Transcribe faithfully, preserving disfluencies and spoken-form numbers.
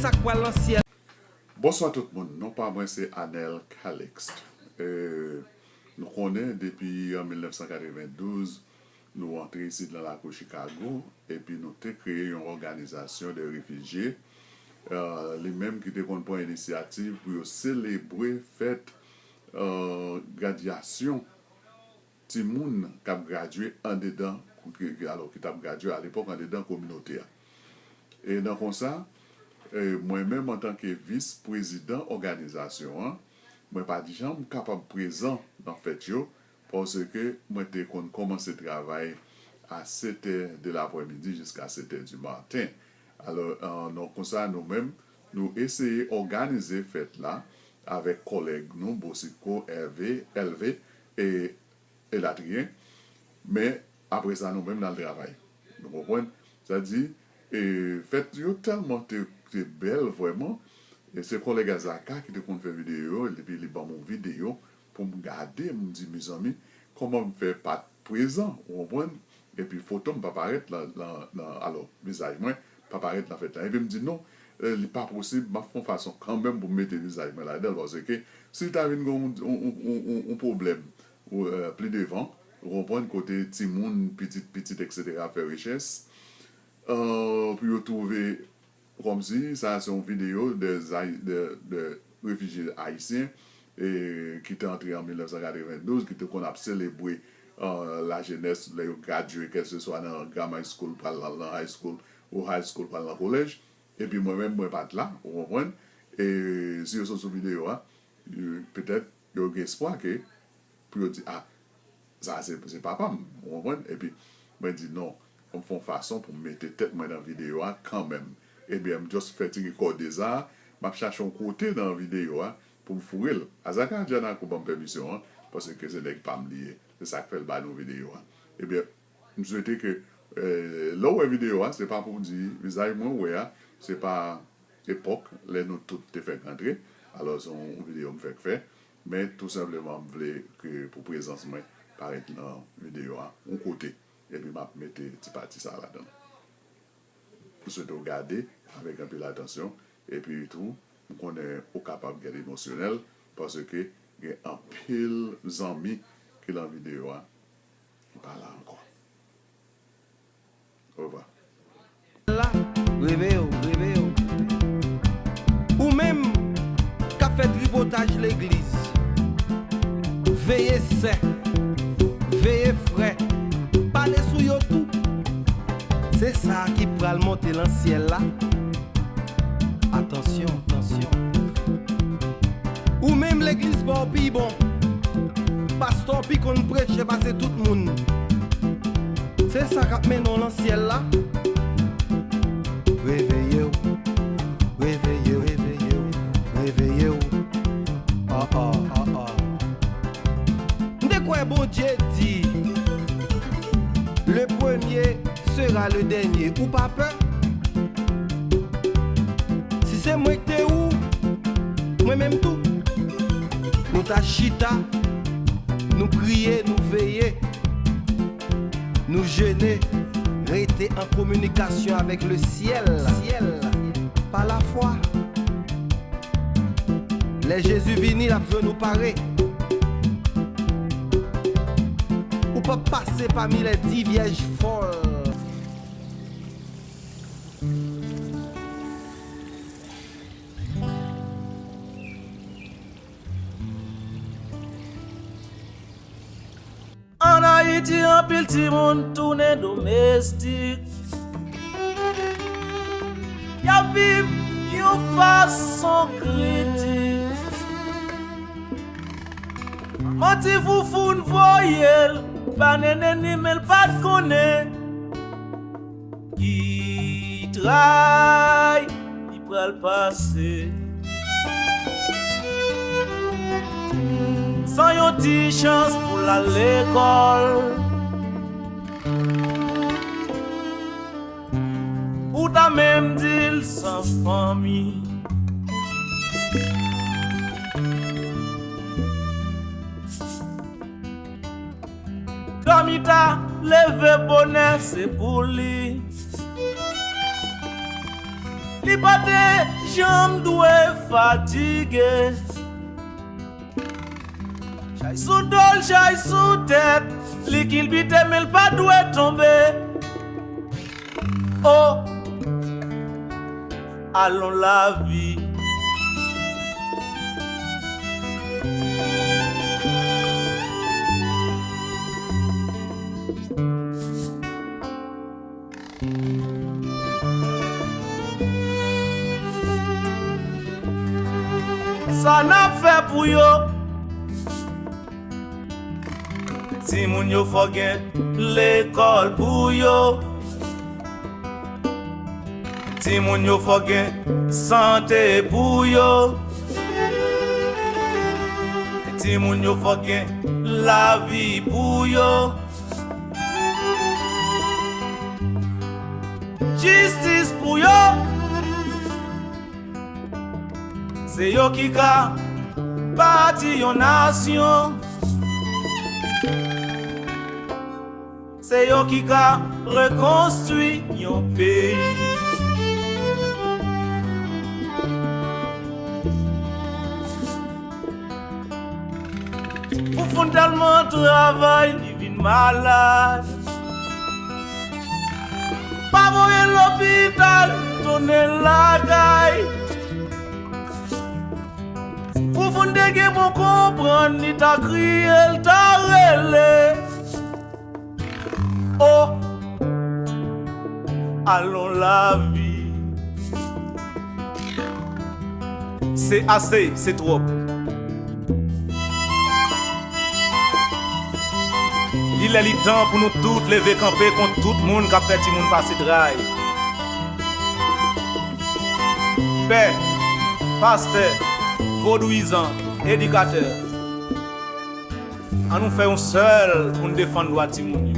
Sa k pral nan syèl. Bonswa tout moun, non pa mwen se Anel Calixte. E, nou konnen depi an mil nèf san katrevendouz, nou antre isit nan lakou Chicago, epi nou te kreye yon òganizasyon de refijye, e, li menm ki te konn pran inisyativ pou yo selebre fèt, e, gradyasyon timoun k ap gradye andedan, ki, ki, alò, ki t ap gradye alepòk andedan kominote a. E nan konsa, e, mwen menm antanke vis prezidan òganizasyon an, mwen pa t janm kapab prezan nan fèt yo, paske mwen te konn kòmanse travay a sèt è de laprèmidi jiska sèt è di maten. Alò, e, nan konsa, nou menm, nou eseye òganize fèt la avèk kòlèg nou, Bosiko, Ève, Èlve, e elatriye. Men, apre sa, nou menm, n al travay. Nou konprann? Sa di, e, fèt yo tèlman te, te bèl, vrèman. E se kòlèg Azaka ki te konn fè videyo, epi li ban m yon videyo pou m gade, m di, mezanmi, kòman m fè pa t prezan, ou konprann? Epi foto m pa parèt nan, nan, nan, alò, vizaj mwen pa parèt nan fèt la. Epi m di, non, e, li pa posib, m ap fè yon fason kanmenm pou m mete vizaj mwen ladan l, paske si ta vin gen yon, yon, yon, yon, yon pwoblèm, ou, e, pli devan, ou konprann, kote timoun, pitit, pitit, etsetera, ap fè rechèch, e, pou yo twouve kòmsi sa se yon videyo de, de, de refijye ayisyen, e, ki te antre an mil nèf san katrevendouz, ki te konn ap selebre, e, lajenès, lè yo gradye, kèlkeswa nan Graham High School, pral nan, nan high school, ou high school, pral nan kolèj. Epi mwen menm, mwen pa t la, ou konprann? E si yo sot sou videyo a, e, petèt, yo gen espwa ke pou yo di, a, sa se, se papa m, ou konprann? Epi, mwen di, non, fò m fè yon fason pou m mete tèt mwen nan videyo a kanmenm. Ebyen, m just fè ti rekòde sa, m ap chache yon kote nan videyo a pou m foure l. Azaka Janaco ban m pèmisyon an, paske se nèg pa m li ye. Se sa k fè l ba nou videyo a. Ebyen, m swete ke, e, lè w wè videyo a, se pa pou w di, vizaj mwen w wè a, se pa epòk lè nou tout te fèk antre. Alò, se yon videyo m fèk fè, men tou senpleman, m vle ke pou prezans mwen parèt nan videyo a, yon kote, epi m ap mete ti pati sa a ladan l. M swete w gade avèk anpil atansyon, epi tou, m konnen ou kapab gen emosyonèl, paske gen anpil zanmi ki nan videyo a ki pa la ankò. Orevwa. La, reveye w, reveye w. Ou menm k ap fè tripotaj legliz, veye sè, veye frè, pale sou yo tou. Se sa ki pral monte nan syèl la. Atansyon, atansyon. Ou menm legliz pa w pi bon. Pastè w pi konn preche pase tout moun. Se sa k ap mennen w nan syèl la. Reveye w, reveye w, reveye w, reveye w. Ah, ah, ah, ah. M te kwè Bondye di, le premier sera le dernier. Ou pa pè? Si se mwen k te ou, mwen menm tou. Nou ta chita, nou priye, nou veye, nou jene, rete an kominikasyon avèk le syèl. Syèl. Pa lafwa. Lè Jezi vini, l ap jwenn ou pare. Ou p ap pase pami lè di vyèj fòl. Ann Ayiti, anpil timoun tounen domestik. Y ap viv yon fason kritik. Manti Foufou voye l ba Nene ni men l pa t konnen. Ki tray li pral pase san yon ti chans pou l al lekòl. Ou ta menm di l san fanmi. Dòmi ta, leve bonè, se pou li. Li pa te janm dwe fatige. Chay sou do l, chay sou tèt, li kilbite men l pa dwe tonbe. O, alon lavi. Sa n ap fè pou yo? Timoun yo fò gen lekòl pou yo. Timoun yo fò gen sante pou yo. Timoun yo fò gen lavi pou yo. Jistis pou yo. Se yo ki ka bati yon nasyon. Se yo ki ka rekonstwi yon peyi. Foufoun tèlman travay, li vin malad. Pa voye lopital, tounen lakay. Foufoun te gen bon konprann, li ta kriye, l ta rele. O, alon lavi. Se ase, se twòp. Li lè li tan pou nou tout leve kanpe kont tout moun k ap fè timoun pase tray. Pè, pastè, vodouyizan, edikatè. An nou fè yon sèl pou n defann dwa timoun